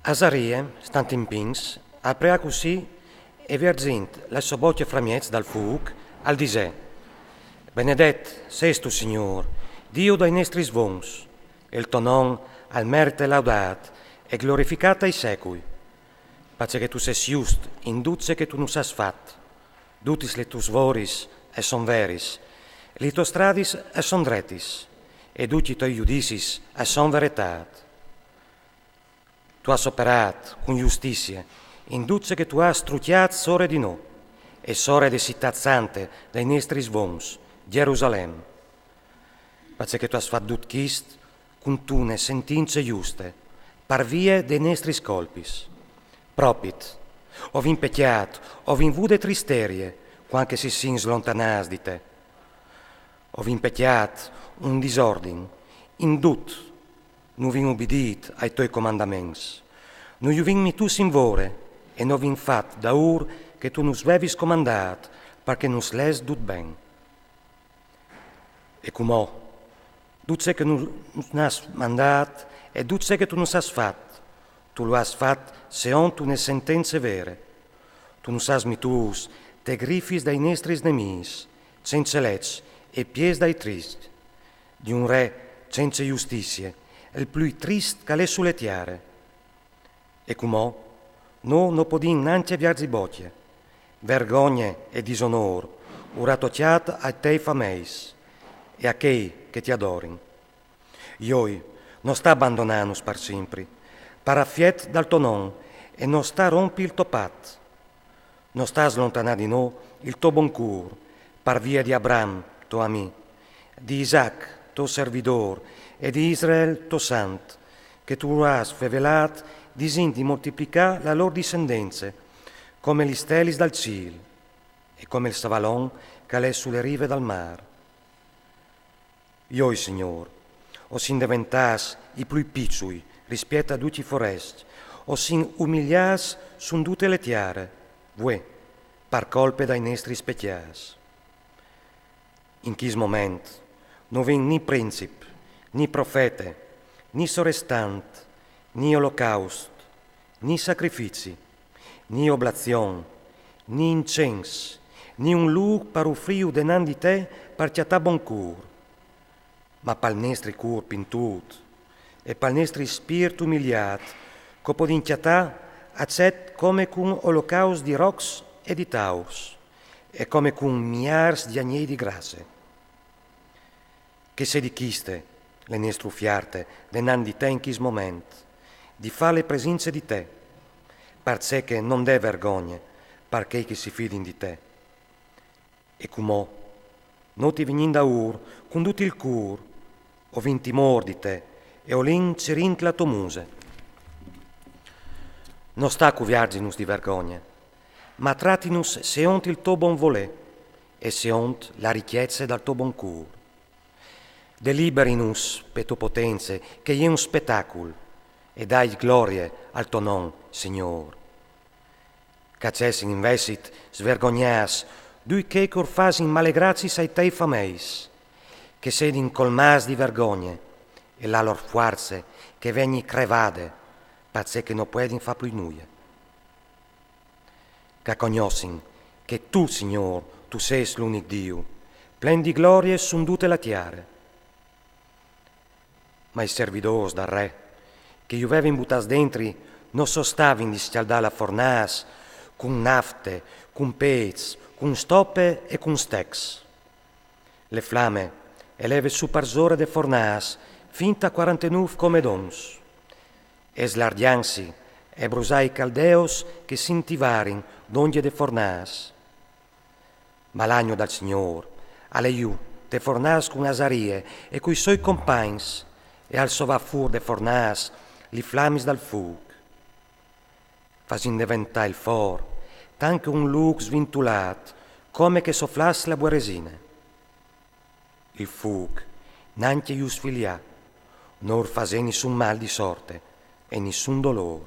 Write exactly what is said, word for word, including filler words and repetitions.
Azarie, stant in pins, al preà cussì e vierzint la sô bocje framieç dal fûc, al disè: Benedet sêstu, Signôr, Diu dai nestris vons, e il to non al merite laudât e glorificât ai secui, parcè che tu sês just in dut ce che tu nus âs fat. Dutis lis tôs voris a son veris, lis tôs stradis a son dretis, e ducj i toi judicis a son veretât. Tu âs operât cun justizie in dut ce che tu âs strucjât sore di nô e sore de citât sante dai nestris vons, Gjerusalem, parcè che tu âs fat dut chist cuntune sentince juste, par vie des nestris colpis. Propit, o vin pecjât, o vin vude tristerie, cuant che si sin slontanâts di te. O vin pecjât un disordin in dut, no vin ubidît ai toi comandaments, no ju vin mitûts in vore e no vin fat daûr che tu nus vevis comandât, par che nus lès dut ben. E cumò, dut ce che tu nus âs mandât e dut ce che tu nus âs fat, tu lu âs fat seont une sentence vere. Tu nus âs mitûts tes grifis dai nestris nemîs, cence leç e piês dai triscj, di un re cence justizie, il plui trist che al è su le tiere. E cumò, nô no podìn nancje vierzî bocje. Vergogne e disonôr ur à tocjât ai tei fameis e a chei che ti adorin. Joi, no sta bandonânus par simpri, par afiet dal to non, e no sta rompi il to pat. No sta slontanâ di nô il to bon cûr, par vie di Abram, to amì, di Isac, to servidôr, e di Israel, to sant, che tu lu âs fevelât disint di moltiplicâ la lôr discendence, come lis stelis dal cîl e come il savalon che al è su le rive dal mâr. Joi, Signôr, o sin deventâts i plui piçui rispiet a ducj i forescj, o sin umiliâts su dute le tiere, vuê, par colpe dai nestris pecjâts. In chist moment no vin ni princip, ni profete, ni sorestant, ni olocaust, ni sacrifici, ni oblazion, ni incens, ni un lûc par ufrîju denant di te par cjatâ bon cûr. Ma pal nestri cûr pintût e pal nestri spirt umiliât, che o podìn cjatâ acet come cun olocaust di rocs e di taurs, e come cun miârs di agnei di grace. Che sedi chiste le nestre ufierte denant di te in chist moment, di fâ le presince di te, parcè che no 'nd è vergogne par chei che si fidin di te. E cumò, nô ti vignìn daûr cun dut il cûr, o vin timôr di te e o lin cirint la tô muse. No sta cuvierzinus di vergogne, ma tratinus seont il to bon volê e seont la richece dal to bon cûr. Deliberinus pe tô potence, che e je un spetacul, e dai glorie al to non, Signôr. Che a cessin invezit svergognâts ducj chei che ur fasin malegraciis ai tei fameis, che sedin colmâts di vergogne e la lôr fuarce che e vegni crevade, parcè che no puedin fâ plui nuie. Che a cognossin che tu, Signôr, tu sês l'unic Diu, plen di glorie su dute la tiere. Ma i servidôrs dal re, che ju vevin butâts dentri, no sostavin di scjaldâ la fornâs cun nafte, cun pêçs, cun stope e cun stecs. Le flame e leve sù parsore de fornâs fin ta cuarantenûf comedons. E slargjantsi e brusà i caldeus che si intivarin dongje de fornâs. Ma l'agno dal Signôr al è jù te fornâs cun Azarie e cui soi compagns, e al sovà fûr de fornâs li flamis dal fûc. Fasint deventâ il for tant che un lûc svintulât, come che soflàs la bueresine. Il fûc nancje ju sfilià, no ur fasè nissun mâl di sorte e nissun dolôr.